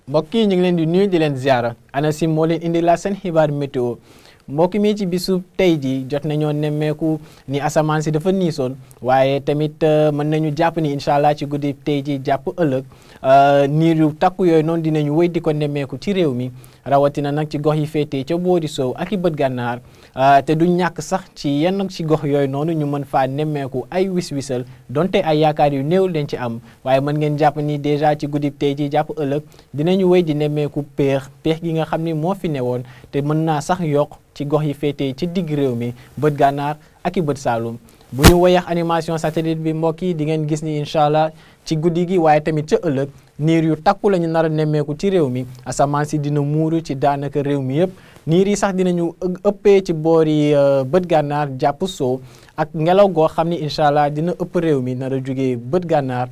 mbokk yi ñu ngi leen di nuyu di leen ziara ANACIM moo leen indi la seen xibaar météo mbokk mi ci bisu tey ji jot nañoo nemmeeku ni asamaan si dafa niisoon waaye tamit mën nañu jàpp ni incha allah ci guddi tey ji jàpp ëllëg niir yu takku yooyu noonu dinañu wéy di ko nemmeeku ci réew mi rawatina nag ci gox yi féetee ca boori sow ak i bët gànnaar te du ñàkk sax ci yenn ci gox yooyu noonu ñu mën faa nemmeeku ay wis-wisal donte ay yaakaar yu néew leen ci am waaye mën ngeen jàpp ni dèjà ci guddi tey ji jàpp ëllëg dinañu wéy di nemmeeku peex gi nga xam ni moo fi newoon te mën naa sax yokk ci gox yi féetee ci digg réew mi bët gànnaar ak i bët saalum bu ñu woyax animation satellite bi mbokk yi di ngeen gis ni incha allah ci guddi gi waaye tamit ca ëllëg niir yu takku la ñu nar a nemmeeku ci réew mi asamaan si dina muuru ci daanaka réew mi yëpp niir yi sax dinañu ëppee ci boori bët gànnaar jàpp soow ak ngelaw goo xam ni incha allah dina ëpp réew mi nar a jugee bët gànnaar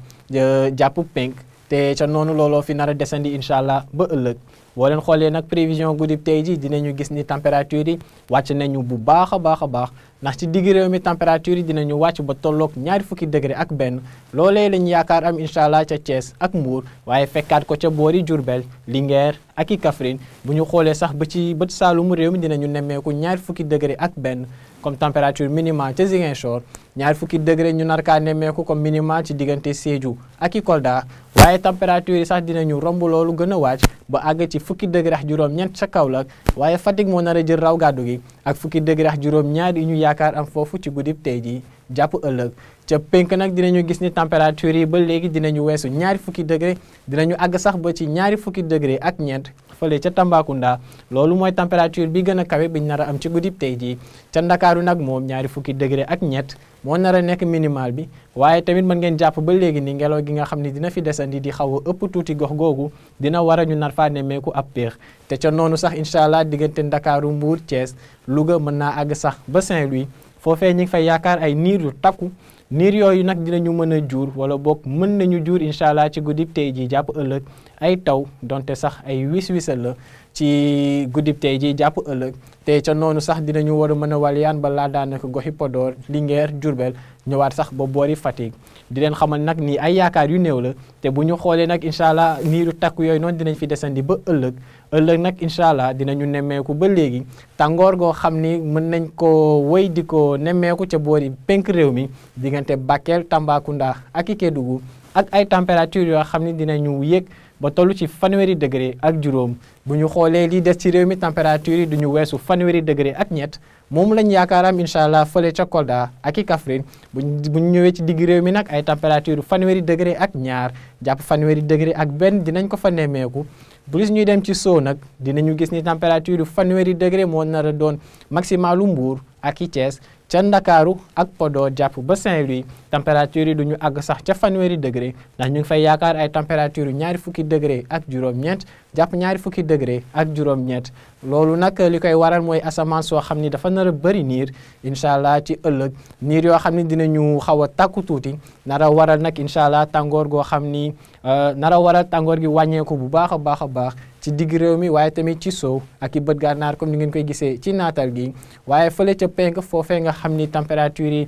jàpp penk te ca noonu looloo fi nar a desandi incha allah ba ëllëg boo leen xoolee nag prévision guddi tey ji dinañu gis ni température yi wàcc nañu bu baax a baax a baax ndax ci digg réew mi température yi dinañu wàcc ba tolloog 20 degré ak benn loolee lañu yaakaar am incha allah ca Thiès ak Mbour waaye fekkaat ko ca boori Diourbel Linguère ak i Kaffrine bu ñu xoolee sax ba ci bët saalumu réew mi dinañu nemmeeku 20 degré ak benn comme température minimale ca Ziguinchor 20 degré ñu nar kaa nemmeeku comme minimale ci diggante Sédhiou ak i Kolda waaye température yi sax dinañu romb loolu gën a wàcc ba àgg ci 10 degré ak juróom-ñeent ca Kaolack waaye Fatick moo nar a jël raw gàddu gi ak 10 degré ak juróom-ñaar yi ñu yaakaar am foofu ci guddib tey ji jàpp ëllëg ca penk nag dinañu gis ni température yi ba léegi dinañu weesu 20 degré dinañu àgg sax ba ci 20 degré ak ñeent fële ca Tambacounda loolu mooy température bi gën a kawe biñ nar a am ci guddib tey ji ca Ndakaaru nag moom 20 degré ak ñett moo nar a nekk minimal bi waaye tamit mën ngeen jàpp ba léegi ni ngelaw gi nga xam ni dina fi desandi di xaw a ëpp tuuti gox googu dina war a ñu nar faa nemmeeku ab péex te ca noonu sax incha allah diggante Ndakaaru Mbour Thiès Louga mën naa àgg sax ba Saint-Louis foofee ñu ngi fay yaakaar ay niir yu takku niir yooyu nag dinañu mën a jur wala boog mën nañu jur incha allah ci guddib tey ji jàpp ëllëg ay taw donte sax ay wis-wisal la ci guddib tey ji jàpp ëllëg te ca noonu sax dinañu war a mën a walyaan ba laa daanaka goxi Podor Linguère Diourbel ñëwaat sax ba boori Fatick di leen xamal nag ni ay yaakaar yu néew la te bu ñu xoolee nag incha allah niiru takku yooyu noonu dinañ fi desandi ba ëllëg nag incha allah dinañu nemmeeku ba léegi tàngoor goo xam ni mën nañ ko wéy di ko nemmeeku ca boori penk réew mi diggante Bakel Tambacounda ak i Kédougou ak ay température yoo xam ni dinañu yéeg ba toll ci 20 degré ak juróom bu ñu xoolee lii des ci réew mi température yi duñu weesu 20 degré ak ñett moom lañ yaakaaram incha allah fële ca Kolda ak i Kaffrine bu ñu ñëwee ci digg réew mi nag ay température 20 degré ak ñaar jàpp 20 degré ak benn dinañ ko fa nemmeeku plus ñuy dem ci soo nag dinañu gis ni température 20 degré moo nar a doon maximalu Mbour ak i Thiès ca Ndakaaru ak Podor jàpp ba Saint-Louis température yi duñu àgg sax ca 20 degré ndax ñu ngi fay yaakaar ay température 20 degré ak juróom-ñeent jàpp 20 degré ak juróom-ñeent loolu nag li koy waral mooy asamaan soo xam ni dafa nar a bëri niir incha allah ci ëllëg niir yoo xam ni dinañu xaw a takku tuuti nar a waral nag incha allah tàngoor goo xam ni nar a waral tàngoor gi wàññeeku bu baax a baax a baax ci digg réew mi waaye tamit ci sow ak i bët gànnaar comme ni ngeen koy gisee ci naatal gi waaye fële ca penk foofee nga xam ni température yi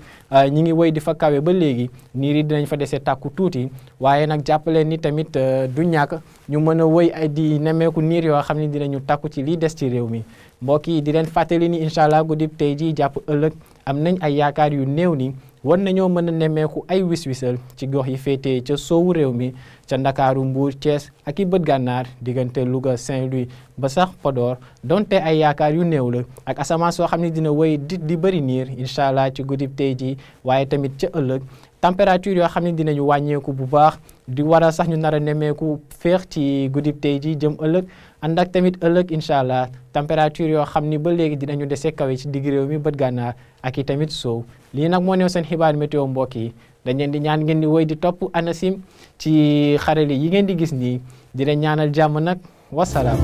ñi ngi wéy di fa kawe ba léegi niir yi dinañ fa desee tàkku tuuti waaye nag jàppaleen ni tamit du ñàkk ñu mën a wéy ay di nemmeeku niir yoo xam ni dinañu tàkku ci lii des ci réew mi mbokk yi di leen fàttali ni incha allah guddib tey ji jàpp ëllëg am nañ ay yaakaar yu néew ni war nañoo mën a nemmeeku ay wis-wisal ci gox yi féetee ca soowu réew mi ca Ndakaaru Mbour Thiès ak i bët gànnaar diggante Louga Saint-Louis ba sax Podor donte ay yaakaar yu néew la ak asamaan soo xam ne dina wéy di bëri niir incha allah ci guddib tey ji waaye tamit ca ëllëg température yoo xam ne dinañu wàññeeku bu baax di waral sax ñu nar a nemmeeku féex ci guddib tey ji jëm ëllëg ànd ak tamit ëllëg incha allah température yoo xam ni ba léegi dinañu dese kawe ci digg réew mi bët gànnaar ak i tamit soow lii nag moo neew seen xibaar météo mbokk yi dañ leen di ñaan ngeen di woy di topp ANACIM ci xarale yi ngeen di gis nii di leen ñaanal jàmm nag wasalaam